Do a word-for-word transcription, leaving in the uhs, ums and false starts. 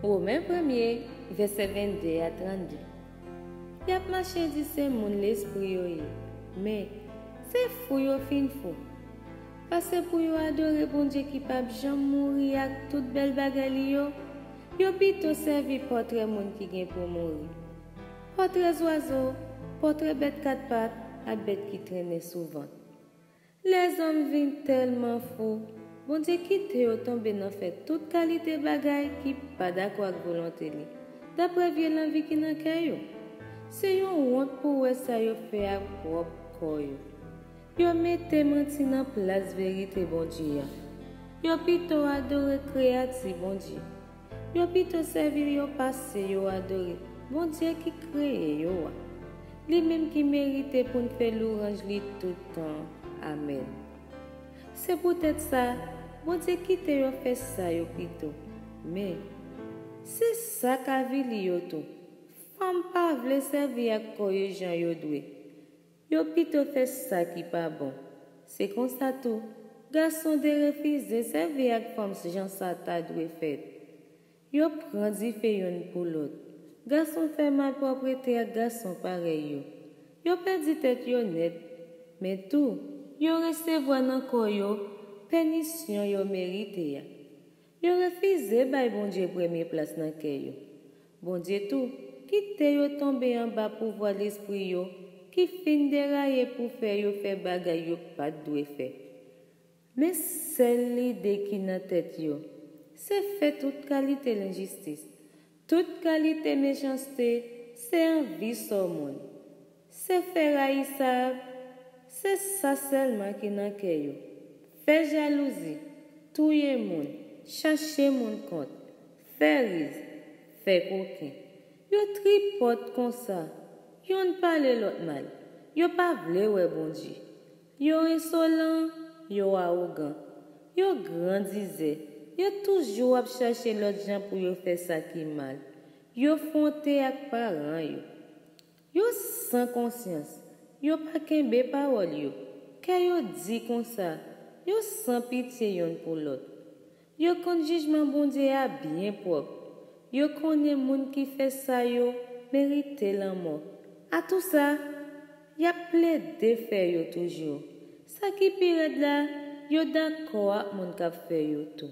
Women premye, vèsè vennde a trannde. Y ap mache di se moun lespri yo ye, men se fou yo fin fou. Pase pou yo adore Bondye ki p ap janm mouri ak tout bèl bagay li yo, yo pito sèvi pòtrè moun ki gen pou mouri. Pòtrè zwazo, pòtrè bèt kat pat ak bèt ki trennen sou vant. Lèzòm vin tèlman fou, Bondye kite yo tonbe nan fè tout kalite bagay ki pa dakò ak volonte li, daprè vye lanvi ki nan kè yo. Se yon wont pou wè sa yo fè ak pwòp kò yo. Yo mete manti nan plas verite Bondye a. Yo pito adore kreyati Bondye. Yo pito sèvi yo pase yo adore Bondye ki kreye yo a. Li menm ki merite pou n fè louranj li tout tan. Amèn. Se poutèt sa, Bondye kite yo fè sa yo pito. Men, se sa k avili yo tou. Fanm pa vle sèvi ak kò yo jan yo dwe. Yo pito fè sa ki pa bon. Se konsa tou, gason derefize sèvi ak fanm jan sa ta dwe fèt. Yo pran dife youn pou lòt. Gason fè malpwòpte ak gason parèy yo. Yo pèdi tèt yo nèt. Men tou, yo resevwa nan kò yo penisyon yo merite a. Yo refize bay Bondye premye plas nan kè yo. Bondye tou kite yo tonbe anba pouvwa lespri yo ki fin deraye pou fè yo fè bagay yo pa t dwe fè. Men sèl lide ki nan tèt yo, se fè tout kalite lenjistis, tout kalite mechanste, se anvi sò moun. Se fè rayisab, se sa sèlman ki nan kè yo. Fè jalouzi, touye moun, chache moun kont, fè riz, fè koken. Yo tripòt konsa, youn pale lòt mal. Yo pa vle wè Bondye. Yo ensolan, yo awogan. Yo grandizè. Yo toujou ap chache lòt jan pou yo fè sa ki mal. Yo fwonte ak paran yo. Yo san konsyans. Yo pa kenbe pawòl yo. Kè yo di konsa. Yo san pitye youn pou lòt. Yo konn jijman Bondye a byen pwòp. Yo konnen moun ki fè sa yo merite lanmò. Atousa, y ap plede fè yo toujou. Sa ki pi rèd la, yo dakò ak moun k ap fè yo tou.